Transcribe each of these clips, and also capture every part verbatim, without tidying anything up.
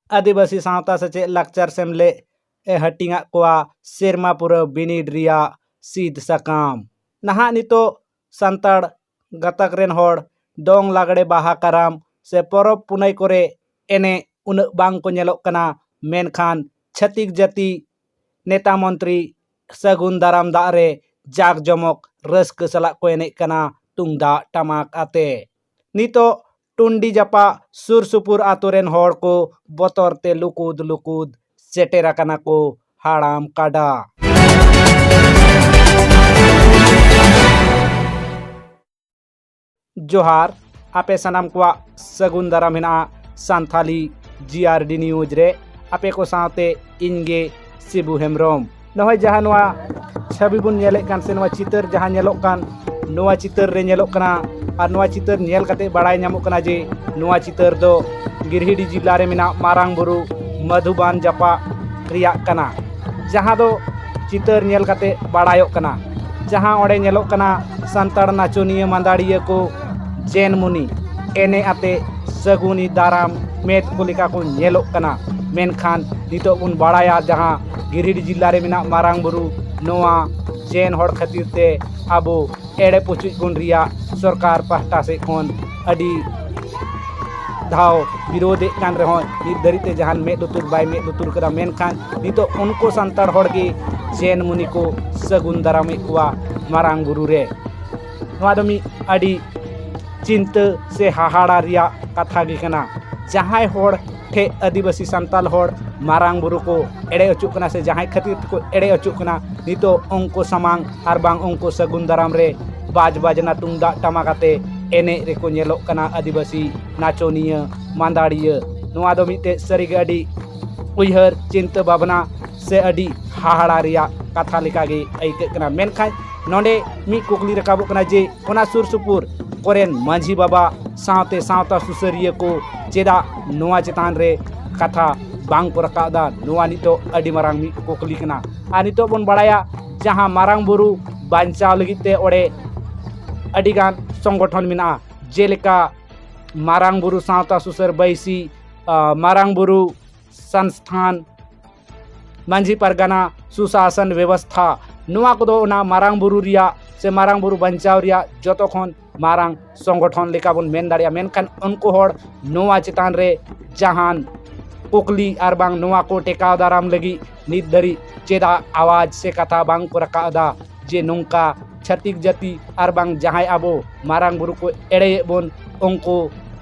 ᱟᱹᱫᱤᱵᱟᱹᱥᱤ ᱥᱟᱶᱛᱟ ᱥᱮᱪᱮᱫ ᱞᱟᱠᱪᱟᱨ ᱥᱮᱢᱞᱮᱫ ᱮ ᱦᱟᱹᱴᱤᱧᱟᱜ ᱠᱚᱣᱟ ᱥᱮᱨᱢᱟ ᱯᱩᱨᱟᱹᱣ ᱵᱤᱱᱤᱰ ᱨᱮᱭᱟᱜ ᱥᱤᱫ ᱥᱟᱠᱟᱢ᱾ ᱱᱟᱦᱟᱜ ᱱᱤᱛᱚᱜ ᱥᱟᱱᱛᱟᱲ ᱜᱟᱛᱟᱠ ᱨᱮᱱ ᱦᱚᱲ ᱫᱚᱝ, ᱞᱟᱜᱽᱲᱮ, ᱵᱟᱦᱟ, ᱠᱟᱨᱟᱢ ᱥᱮ ᱯᱚᱨᱚᱵᱽ ᱯᱩᱱᱟᱹᱭ ᱠᱚᱨᱮ ᱮᱱᱮᱡ ᱩᱱᱟᱹᱜ ᱵᱟᱝ ᱠᱚ ᱧᱮᱞᱚᱜ ᱠᱟᱱᱟ, ᱢᱮᱱᱠᱷᱟᱱ ᱪᱷᱟᱹᱛᱤᱠ ᱡᱟᱹᱛᱤ ᱱᱮᱛᱟ ᱢᱚᱱᱛᱨᱤ ᱥᱟᱹᱜᱩᱱ ᱫᱟᱨᱟᱢ ᱫᱟᱜ ᱨᱮ ᱡᱟᱠ ᱡᱚᱢᱚᱠ ᱨᱟᱹᱥᱠᱟᱹ ᱥᱟᱞᱟᱜ ᱠᱚ ᱮᱱᱮᱡ ᱠᱟᱱᱟ ᱛᱩᱢᱫᱟᱜ ᱴᱟᱢᱟᱠ ᱟᱛᱮ᱾ ᱱᱤᱛᱚᱜ ᱴᱩᱱᱰᱤ ᱡᱟᱯᱟᱜ ᱥᱩᱨ ᱥᱩᱯᱩᱨ ᱟᱛᱳ ᱨᱮᱱ ᱦᱚᱲ ᱠᱚ ᱵᱚᱛᱚᱨ ᱛᱮ ᱞᱩᱠᱩᱫ ᱞᱩᱠᱩᱫ ᱥᱮᱴᱮᱨ ᱟᱠᱟᱱᱟ ᱠᱚ ᱦᱟᱲᱟᱢ ᱠᱟᱰᱟ᱾ ᱡᱚᱦᱟᱨ, ᱟᱯᱮ ᱥᱟᱱᱟᱢ ᱠᱚᱣᱟᱜ ᱥᱟᱹᱜᱩᱱ ᱫᱟᱨᱟᱢ ᱦᱮᱱᱟᱜᱼᱟ ᱥᱟᱱᱛᱷᱟᱞᱤ ᱡᱤ ᱟᱨ ᱰᱤ ᱱᱤᱭᱩᱡᱽ ᱨᱮ᱾ ᱟᱯᱮ ᱠᱚ ᱥᱟᱶᱛᱮ ᱤᱧ ᱜᱮ ᱥᱤᱵᱩ ᱦᱮᱢᱵᱨᱚᱢ᱾ ᱱᱚᱜᱼᱚᱭ ᱡᱟᱦᱟᱸ ᱱᱚᱣᱟ ᱪᱷᱚᱵᱤ ᱵᱚᱱ ᱧᱮᱞᱮᱫ ᱠᱟᱱ ᱥᱮ ᱱᱚᱣᱟ ᱪᱤᱛᱟᱹᱨ ᱡᱟᱦᱟᱸ ᱧᱮᱞᱚᱜ ᱠᱟᱱ, ᱱᱚᱣᱟ ᱪᱤᱛᱟᱹᱨ ᱨᱮ ᱧᱮᱞᱚᱜ ᱠᱟᱱᱟ ᱟᱨ ᱱᱚᱣᱟ ᱪᱤᱛᱟᱹᱨ ᱧᱮᱞ ᱠᱟᱛᱮ ᱵᱟᱲᱟᱭ ᱧᱟᱢᱚᱜ ᱠᱟᱱᱟ ᱡᱮ ᱱᱚᱣᱟ ᱪᱤᱛᱟᱹᱨ ᱫᱚ ᱜᱤᱨᱤᱰᱤ ᱡᱤᱞᱟ ᱨᱮ ᱢᱮᱱᱟᱜ ᱢᱟᱨᱟᱝ ᱵᱩᱨᱩ ᱢᱟᱫᱷᱩᱵᱟᱱ ᱡᱟᱯᱟᱜ ᱨᱮᱭᱟᱜ ᱠᱟᱱᱟ, ᱡᱟᱦᱟᱸ ᱫᱚ ᱪᱤᱛᱟᱹᱨ ᱧᱮᱞ ᱠᱟᱛᱮ ᱵᱟᱲᱟᱭᱚᱜ ᱠᱟᱱᱟ᱾ ᱡᱟᱦᱟᱸ ᱚᱸᱰᱮ ᱧᱮᱞᱚᱜ ᱠᱟᱱᱟ ᱥᱟᱱᱛᱟᱲ ᱱᱟᱪᱚᱱᱤᱭᱟᱹ ᱢᱟᱱᱫᱟᱲᱤᱭᱟᱹ ᱠᱚ ᱡᱮᱱ ᱢᱩᱱᱤ ᱮᱱᱮᱡ ᱟᱛᱮ ᱥᱟᱹᱜᱩᱱᱤ ᱫᱟᱨᱟᱢ ᱢᱮᱫ ᱠᱚ ᱞᱮᱠᱟ ᱠᱚ ᱧᱮᱞᱚᱜ ᱠᱟᱱᱟ᱾ ᱢᱮᱱᱠᱷᱟᱱ ᱱᱤᱛᱚᱜ ᱵᱚᱱ ᱵᱟᱲᱟᱭᱟ ᱡᱟᱦᱟᱸ ᱜᱤᱨᱤᱰᱤ ᱡᱤᱞᱟ ᱨᱮ ᱢᱮᱱᱟᱜ ᱢᱟᱨᱟᱝ ᱵᱩᱨᱩ, ᱱᱚᱣᱟ ᱡᱮᱱ ᱦᱚᱲ ᱠᱷᱟᱹᱛᱤᱨ ᱛᱮ ᱟᱵᱚ ᱮᱲᱮ ᱯᱩᱪᱩᱡ ᱵᱚᱱ ᱨᱮᱭᱟᱜ ᱥᱚᱨᱠᱟᱨ ᱯᱟᱦᱴᱟ ᱥᱮᱫ ᱠᱷᱚᱱ ᱟᱹᱰᱤ ᱫᱷᱟᱣ ᱵᱤᱨᱳᱫᱷᱮᱫ ᱠᱟᱱ ᱨᱮᱦᱚᱸ ᱱᱤᱛ ᱫᱷᱟᱹᱨᱤᱡ ᱛᱮ ᱡᱟᱦᱟᱱ ᱢᱮᱫ ᱞᱩᱛᱩᱨ ᱵᱟᱭ ᱢᱮᱫ ᱞᱩᱛᱩᱨ ᱠᱟᱫᱟ᱾ ᱢᱮᱱᱠᱷᱟᱱ ᱱᱤᱛᱚᱜ ᱩᱱᱠᱩ ᱥᱟᱱᱛᱟᱲ ᱦᱚᱲ ᱜᱮ ᱡᱮᱱ ᱢᱩᱱᱤ ᱠᱚ ᱥᱟᱹᱜᱩᱱ ᱫᱟᱨᱟᱢᱮᱫ ᱠᱚᱣᱟ ᱢᱟᱨᱟᱝ ᱵᱩᱨᱩ ᱨᱮ᱾ ᱱᱚᱣᱟ ᱫᱚ ᱢᱤᱫ ᱟᱹᱰᱤ ᱪᱤᱱᱛᱟᱹ ᱥᱮ ᱦᱟᱦᱟᱲᱟ ᱨᱮᱭᱟᱜ ᱠᱟᱛᱷᱟ ᱜᱮ ᱠᱟᱱᱟ᱾ ᱡᱟᱦᱟᱸᱭ ᱦᱚᱲ ᱴᱷᱮᱡ ᱟᱹᱫᱤᱵᱟᱹᱥᱤ ᱥᱟᱱᱛᱟᱲ ᱦᱚᱲ ᱢᱟᱨᱟᱝ ᱵᱩᱨᱩ ᱠᱚ ᱮᱲᱮ ᱦᱚᱪᱚᱜ ᱠᱟᱱᱟ ᱥᱮ ᱡᱟᱦᱟᱸᱭ ᱠᱷᱟᱹᱛᱤᱨ ᱛᱮᱠᱚ ᱮᱲᱮ ᱦᱚᱪᱚᱜ ᱠᱟᱱᱟ, ᱱᱤᱛᱚᱜ ᱩᱱᱠᱩ ᱥᱟᱢᱟᱝ ᱟᱨ ᱵᱟᱝ ᱩᱱᱠᱩ ᱥᱟᱹᱜᱩᱱ ᱫᱟᱨᱟᱢ ᱨᱮ ᱵᱟᱡᱽ ᱵᱟᱡᱽᱱᱟ ᱛᱩᱢᱫᱟᱜ ᱴᱟᱢᱟᱠ ᱟᱛᱮ ᱮᱱᱮᱡ ᱨᱮᱠᱚ ᱧᱮᱞᱚᱜ ᱠᱟᱱᱟ ᱟᱹᱫᱤᱵᱟᱹᱥᱤ ᱱᱟᱪᱚᱱᱤᱭᱟᱹ ᱢᱟᱱᱫᱟᱲᱤᱭᱟᱹ᱾ ᱱᱚᱣᱟ ᱫᱚ ᱢᱤᱫᱴᱮᱡ ᱥᱟᱹᱨᱤᱜᱮ ᱟᱹᱰᱤ ᱩᱭᱦᱟᱹᱨ ᱪᱤᱱᱛᱟᱹ ᱵᱷᱟᱵᱽᱱᱟ ᱥᱮ ᱟᱹᱰᱤ ᱦᱟᱦᱟᱲᱟ ᱨᱮᱭᱟᱜ ᱠᱟᱛᱷᱟ ᱞᱮᱠᱟᱜᱮ ᱟᱹᱭᱠᱟᱹᱜ ᱠᱟᱱᱟ᱾ ᱢᱮᱱᱠᱷᱟᱱ ᱱᱚᱰᱮ ᱢᱤᱫ ᱠᱩᱠᱞᱤ ᱨᱟᱠᱟᱵᱚᱜ ᱠᱟᱱᱟ ᱡᱮ ᱚᱱᱟ ᱥᱩᱨ ᱥᱩᱯᱩᱨ ᱠᱚᱨᱮᱱ ᱢᱟᱹᱡᱷᱤ ᱵᱟᱵᱟ ᱥᱟᱶᱛᱮ ᱥᱟᱶᱛᱟ ᱥᱩᱥᱟᱹᱨᱤᱭᱟᱹ ᱠᱚ ᱪᱮᱫᱟᱜ ᱱᱚᱣᱟ ᱪᱮᱛᱟᱱ ᱨᱮ ᱠᱟᱛᱷᱟ ᱵᱟᱝ ᱠᱚ ᱨᱟᱠᱟᱵ ᱮᱫᱟ? ᱱᱚᱣᱟ ᱱᱤᱛᱚᱜ ᱟᱹᱰᱤ ᱢᱟᱨᱟᱝ ᱢᱤᱫ ᱠᱩᱠᱞᱤ ᱠᱟᱱᱟ᱾ ᱟᱨ ᱱᱤᱛᱚᱜ ᱵᱚᱱ ᱵᱟᱲᱟᱭᱟ ᱡᱟᱦᱟᱸ ᱢᱟᱨᱟᱝ ᱵᱩᱨᱩ ᱵᱟᱧᱪᱟᱣ ᱞᱟᱹᱜᱤᱫ ᱛᱮ ᱚᱸᱰᱮ ᱟᱹᱰᱤᱜᱟᱱ ᱥᱚᱝᱜᱚᱴᱷᱚᱱ ᱢᱮᱱᱟᱜᱼᱟ, ᱡᱮᱞᱮᱠᱟ ᱢᱟᱨᱟᱝ ᱵᱩᱨᱩ ᱥᱟᱶᱛᱟ ᱥᱩᱥᱟᱹᱨ ᱵᱟᱹᱭᱥᱤ, ᱢᱟᱨᱟᱝ ᱵᱩᱨᱩ ᱥᱚᱝᱥᱛᱷᱟᱱ, ᱢᱟᱹᱡᱷᱤ ᱯᱟᱨᱜᱟᱱᱟ, ᱥᱩᱥᱟᱥᱚᱱ ᱵᱮᱵᱚᱥᱛᱷᱟ, ᱱᱚᱣᱟ ᱠᱚᱫᱚ ᱚᱱᱟ ᱢᱟᱨᱟᱝ ᱵᱩᱨᱩ ᱨᱮᱭᱟᱜ ᱥᱮ ᱢᱟᱨᱟᱝ ᱵᱩᱨᱩ ᱵᱟᱧᱪᱟᱣ ᱨᱮᱭᱟᱜ ᱡᱚᱛᱚ ᱠᱷᱚᱱ ᱢᱟᱨᱟᱝ ᱥᱚᱝᱜᱚᱴᱷᱚᱱ ᱞᱮᱠᱟ ᱵᱚᱱ ᱢᱮᱱ ᱫᱟᱲᱮᱭᱟᱜᱼᱟ᱾ ᱢᱮᱱᱠᱷᱟᱱ ᱩᱱᱠᱩ ᱦᱚᱲ ᱱᱚᱣᱟ ᱪᱮᱛᱟᱱ ᱨᱮ ᱡᱟᱦᱟᱱ ᱠᱩᱠᱞᱤ ᱟᱨ ᱵᱟᱝ ᱱᱚᱣᱟ ᱠᱚ ᱴᱮᱠᱟᱣ ᱫᱟᱨᱟᱢ ᱞᱟᱹᱜᱤᱫ ᱱᱤᱛ ᱫᱷᱟᱹᱨᱤᱡ ᱪᱮᱫᱟᱜ ᱟᱣᱟᱡᱽ ᱥᱮ ᱠᱟᱛᱷᱟ ᱵᱟᱝ ᱠᱚ ᱨᱟᱠᱟᱵ ᱮᱫᱟ ᱡᱮ ᱱᱚᱝᱠᱟ ᱪᱷᱟᱹᱛᱤᱠ ᱡᱟᱹᱛᱤ ᱟᱨ ᱵᱟᱝ ᱡᱟᱦᱟᱸᱭ ᱟᱵᱚ ᱢᱟᱨᱟᱝ ᱵᱩᱨᱩ ᱠᱚ ᱮᱲᱮᱭᱮᱫ ᱵᱚᱱ, ᱩᱱᱠᱩ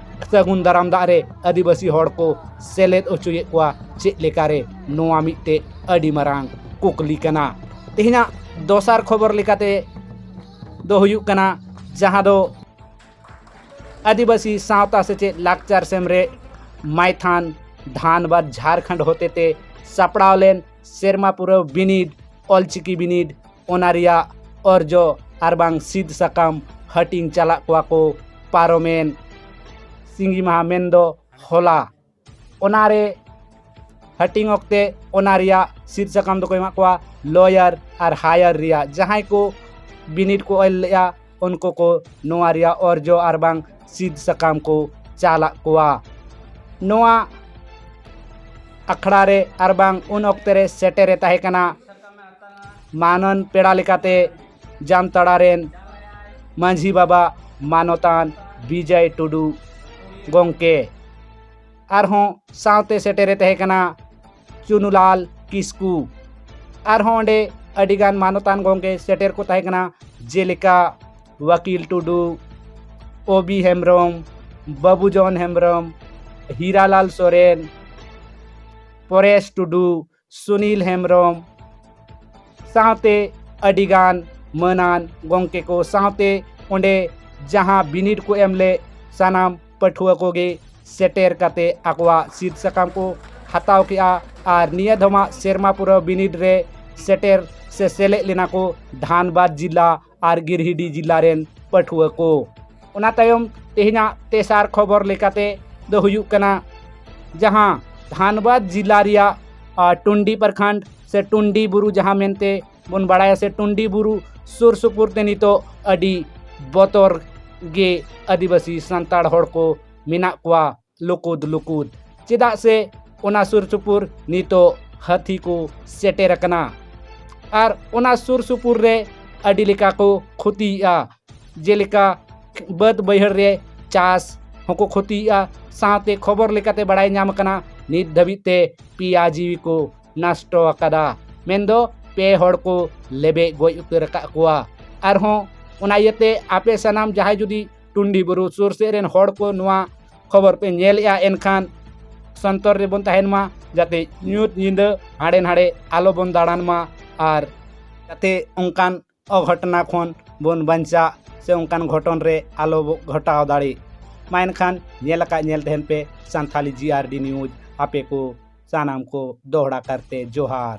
ᱥᱟᱹᱜᱩᱱ ᱫᱟᱨᱟᱢ ᱫᱟᱜ ᱨᱮ ᱟᱹᱫᱤᱵᱟᱹᱥᱤ ᱦᱚᱲ ᱠᱚ ᱥᱮᱞᱮᱫ ᱦᱚᱪᱚᱭᱮᱫ ᱠᱚᱣᱟ ᱪᱮᱫ ᱞᱮᱠᱟᱨᱮ? ᱱᱚᱣᱟ ᱢᱤᱫᱴᱮᱡ ᱟᱹᱰᱤ ᱢᱟᱨᱟᱝ ᱠᱩᱠᱞᱤ ᱠᱟᱱᱟ᱾ ᱛᱮᱦᱮᱧᱟᱜ ᱫᱚᱥᱟᱨ ᱠᱷᱚᱵᱚᱨ ᱞᱮᱠᱟᱛᱮ ᱫᱚ ᱦᱩᱭᱩᱜ ᱠᱟᱱᱟ, ᱡᱟᱦᱟᱸ ᱫᱚ ᱟᱹᱫᱤᱵᱟᱹᱥᱤ ᱥᱟᱶᱛᱟ ᱥᱮᱪᱮᱫ ᱞᱟᱠᱪᱟᱨ ᱥᱮᱢᱞᱮᱫ ᱢᱟᱭᱛᱷᱟᱱ ᱫᱷᱟᱱᱵᱟᱫᱽ ᱡᱷᱟᱲᱠᱷᱚᱸᱰ ᱦᱚᱛᱮᱛᱮ ᱥᱟᱯᱲᱟᱣ ᱞᱮᱱ ᱥᱮᱨᱢᱟ ᱯᱩᱨᱟᱹᱣ ᱵᱤᱱᱤᱰ, ᱚᱞᱪᱤᱠᱤ ᱵᱤᱱᱤᱰ, ᱚᱱᱟ ᱨᱮᱭᱟᱜ ᱚᱨᱡᱚ ᱟᱨ ᱵᱟᱝ ᱥᱤᱫ ᱥᱟᱠᱟᱢ ᱦᱟᱹᱴᱤᱧ ᱪᱟᱞᱟᱜ ᱠᱚᱣᱟ ᱠᱚ ᱯᱟᱨᱚᱢᱮᱱ ᱥᱤᱸᱜᱤ ᱢᱟᱦᱟ ᱢᱮᱱᱫᱚ ᱦᱚᱞᱟ᱾ ᱚᱱᱟᱨᱮ ᱦᱟᱹᱴᱤᱧ ᱚᱠᱛᱮ ᱚᱱᱟ ᱨᱮᱭᱟᱜ ᱥᱤᱫ ᱥᱟᱠᱟᱢ ᱫᱚᱠᱚ ᱮᱢᱟᱜ ᱠᱚᱣᱟ ᱞᱚᱭᱟᱨ ᱟᱨ ᱦᱟᱭᱟᱨ ᱨᱮᱭᱟᱜ᱾ ᱡᱟᱦᱟᱸᱭ ᱠᱚ ᱵᱤᱱᱤᱰ ᱠᱚ ᱚᱞ ᱞᱮᱜᱼᱟ, ᱩᱱᱠᱩ ᱠᱚ ᱱᱚᱣᱟ ᱨᱮᱭᱟᱜ ᱚᱨᱡᱚ ᱟᱨ ᱵᱟᱝ ᱥᱤᱫ ᱥᱟᱠᱟᱢ ᱠᱚ ᱪᱟᱞᱟᱜ ᱠᱚᱣᱟ᱾ ᱱᱚᱣᱟ ᱟᱠᱷᱲᱟ ᱨᱮ ᱟᱨ ᱵᱟᱝ ᱩᱱ ᱚᱠᱛᱮ ᱨᱮ ᱥᱮᱴᱮᱨᱮ ᱛᱟᱦᱮᱸ ᱠᱟᱱᱟ ᱢᱟᱱᱚᱱ ᱯᱮᱲᱟ ᱞᱮᱠᱟᱛᱮ ᱡᱟᱢᱛᱟᱲᱟ ᱨᱮᱱ ᱢᱟᱹᱡᱷᱤ ᱵᱟᱵᱟ ᱢᱟᱱᱚᱛᱟᱱ ᱵᱤᱡᱚᱭ ᱴᱩᱰᱩ ᱜᱚᱢᱠᱮ᱾ ᱟᱨᱦᱚᱸ ᱥᱟᱶᱛᱮ ᱥᱮᱴᱮᱨᱮ ᱛᱟᱦᱮᱸ ᱠᱟᱱᱟ ᱪᱩᱱᱩᱞᱟᱞ ᱠᱤᱥᱠᱩ᱾ ᱟᱨᱦᱚᱸ ᱚᱸᱰᱮ ᱟᱹᱰᱤᱜᱟᱱ ᱢᱟᱱᱚᱛᱟᱱ ᱜᱚᱢᱠᱮ ᱥᱮᱴᱮᱨ ᱠᱚ ᱛᱟᱦᱮᱸ ᱠᱟᱱᱟ, ᱡᱮᱞᱮᱠᱟ ᱣᱟᱹᱠᱤᱞ ᱴᱩᱰᱩ, ᱚᱵᱤ ᱦᱮᱢᱵᱨᱚᱢ, ᱵᱟᱹᱵᱩᱡᱚᱱ ᱦᱮᱢᱵᱨᱚᱢ, ᱦᱤᱨᱟᱞᱟᱞ ᱥᱚᱨᱮᱱ, ᱯᱚᱨᱮᱥ ᱴᱩᱰᱩ, ᱥᱩᱱᱤᱞ ᱦᱮᱢᱵᱨᱚᱢ ᱥᱟᱶᱛᱮ ᱟᱹᱰᱤᱜᱟᱱ ᱢᱟᱹᱱᱟᱱ ᱜᱚᱢᱠᱮ ᱠᱚ ᱥᱟᱶᱛᱮ ᱚᱸᱰᱮ ᱡᱟᱦᱟᱸ ᱵᱤᱱᱤᱰ ᱠᱚ ᱮᱢ ᱞᱮᱫ ᱥᱟᱱᱟᱢ ᱯᱟᱹᱴᱷᱩᱣᱟᱹ ᱠᱚᱜᱮ ᱥᱮᱴᱮᱨ ᱠᱟᱛᱮ ᱟᱠᱚᱣᱟᱜ ᱥᱤᱫ ᱥᱟᱠᱟᱢ ᱠᱚ ᱦᱟᱛᱟᱣ ᱠᱮᱜᱼᱟ᱾ ᱟᱨ ᱱᱤᱭᱟᱹ ᱫᱷᱟᱣᱟᱜ ᱥᱮᱨᱢᱟ ᱯᱩᱨᱟᱹᱣ ᱵᱤᱱᱤᱰ ᱨᱮ ᱥᱮᱴᱮᱨ ᱥᱮ ᱥᱮᱞᱮᱫ ᱞᱮᱱᱟ ᱠᱚ ᱫᱷᱟᱱᱵᱟᱫᱽ ᱡᱤᱞᱟ ᱟᱨ ᱜᱤᱨᱦᱤᱰᱤ ᱡᱤᱞᱟ ᱨᱮᱱ ᱯᱟᱹᱴᱷᱩᱣᱟᱹ ᱠᱚ᱾ ᱚᱱᱟ ᱛᱟᱭᱚᱢ ᱛᱮᱦᱮᱧᱟᱜ ᱛᱮᱥᱟᱨ ᱠᱷᱚᱵᱚᱨ ᱞᱮᱠᱟᱛᱮ ᱫᱚ ᱦᱩᱭᱩᱜ ᱠᱟᱱᱟ, ᱡᱟᱦᱟᱸ ᱫᱷᱟᱱᱵᱟᱫᱽ ᱡᱤᱞᱟ ᱨᱮᱭᱟᱜ ᱟᱨ ᱴᱩᱱᱰᱤ ᱯᱨᱚᱠᱷᱚᱸᱰ ᱥᱮ ᱴᱩᱱᱰᱤ ᱵᱩᱨᱩ ᱡᱟᱦᱟᱸ ᱢᱮᱱᱛᱮ ᱵᱚᱱ ᱵᱟᱲᱟᱭᱟ ᱥᱮ ᱴᱩᱱᱰᱤ ᱵᱩᱨᱩ ᱥᱩᱨ ᱥᱩᱯᱩᱨ ᱛᱮ ᱱᱤᱛᱚᱜ ᱟᱹᱰᱤ ᱵᱚᱛᱚᱨ ᱜᱮ ᱟᱹᱫᱤᱵᱟᱹᱥᱤ ᱥᱟᱱᱛᱟᱲ ᱦᱚᱲ ᱠᱚ ᱢᱮᱱᱟᱜ ᱠᱚᱣᱟ᱾ ᱞᱩᱠᱩᱫ ᱞᱩᱠᱩᱫ ᱪᱮᱫᱟᱜ ᱥᱮ ᱚᱱᱟ ᱥᱩᱨ ᱥᱩᱯᱩᱨ ᱱᱤᱛᱚᱜ ᱦᱟᱹᱛᱤ ᱠᱚ ᱥᱮᱴᱮᱨ ᱟᱠᱟᱱᱟ᱾ ᱟᱨ ᱚᱱᱟ ᱥᱩᱨ ᱥᱩᱯᱩᱨ ᱨᱮ ᱟᱹᱰᱤ ᱞᱮᱠᱟ ᱠᱚ ᱠᱷᱚᱛᱤᱭᱮᱫᱼᱟ, ᱡᱮᱞᱮᱠᱟ ᱵᱟᱹᱫᱽ ᱵᱟᱹᱭᱦᱟᱹᱲ ᱨᱮ ᱪᱟᱥ ᱦᱚᱸᱠᱚ ᱠᱷᱚᱛᱤᱭᱮᱫᱼᱟ᱾ ᱥᱟᱶᱛᱮ ᱠᱷᱚᱵᱚᱨ ᱞᱮᱠᱟᱛᱮ ᱵᱟᱲᱟᱭ ᱧᱟᱢ ᱟᱠᱟᱱᱟ, ᱱᱤᱛ ᱫᱷᱟᱹᱵᱤᱡ ᱛᱮ ᱯᱮᱭᱟ ᱡᱤᱣᱤ ᱠᱚ ᱱᱚᱥᱴᱚ ᱟᱠᱟᱫᱟ, ᱢᱮᱱᱫᱚ ᱯᱮ ᱦᱚᱲ ᱠᱚ ᱞᱮᱵᱮᱫ ᱜᱚᱡ ᱩᱛᱟᱹᱨ ᱟᱠᱟᱫ ᱠᱚᱣᱟ᱾ ᱟᱨᱦᱚᱸ ᱚᱱᱟ ᱤᱭᱟᱹᱛᱮ ᱟᱯᱮ ᱥᱟᱱᱟᱢ ᱡᱟᱦᱟᱸᱭ ᱡᱩᱫᱤ ᱴᱩᱱᱰᱤ ᱵᱩᱨᱩ ᱥᱩᱨ ᱥᱮᱫ ᱨᱮᱱ ᱦᱚᱲ ᱠᱚ ᱱᱚᱣᱟ ᱠᱷᱚᱵᱚᱨ ᱯᱮ ᱧᱮᱞᱮᱫᱼᱟ, ᱮᱱᱠᱷᱟᱱ ᱥᱚᱱᱛᱚᱨ ᱨᱮᱵᱚᱱ ᱛᱟᱦᱮᱱ ᱢᱟ, ᱡᱟᱛᱮ ᱧᱩᱛ ᱧᱤᱫᱟᱹ ᱦᱟᱸᱰᱮ ᱱᱟᱰᱮ ᱟᱞᱚᱵᱚᱱ ᱫᱟᱬᱟᱱ ᱢᱟ, ᱟᱨ ᱡᱟᱛᱮ ᱚᱱᱠᱟᱱ ᱚᱜᱷᱚᱴᱚᱱᱟ ᱠᱷᱚᱱ ᱵᱚᱱ ᱵᱟᱧᱪᱟᱜ ᱥᱮ ᱚᱱᱠᱟᱱ ᱜᱷᱚᱴᱚᱱ ᱨᱮ ᱟᱞᱚ ᱜᱷᱚᱴᱟᱣ ᱫᱟᱲᱮᱜ ᱢᱟ᱾ ᱮᱱᱠᱷᱟᱱ ᱧᱮᱞ ᱟᱠᱟᱫ ᱧᱮᱞ ᱛᱟᱦᱮᱱ ᱯᱮ ᱥᱟᱱᱛᱷᱟᱞᱤ ᱡᱤ ᱟᱨ ᱰᱤ ᱱᱤᱭᱩᱡᱽ᱾ ᱟᱯᱮ ᱠᱚ ᱥᱟᱱᱟᱢ ᱠᱚ ᱫᱚᱦᱲᱟ ᱠᱟᱨᱛᱮ ᱡᱚᱦᱟᱨ᱾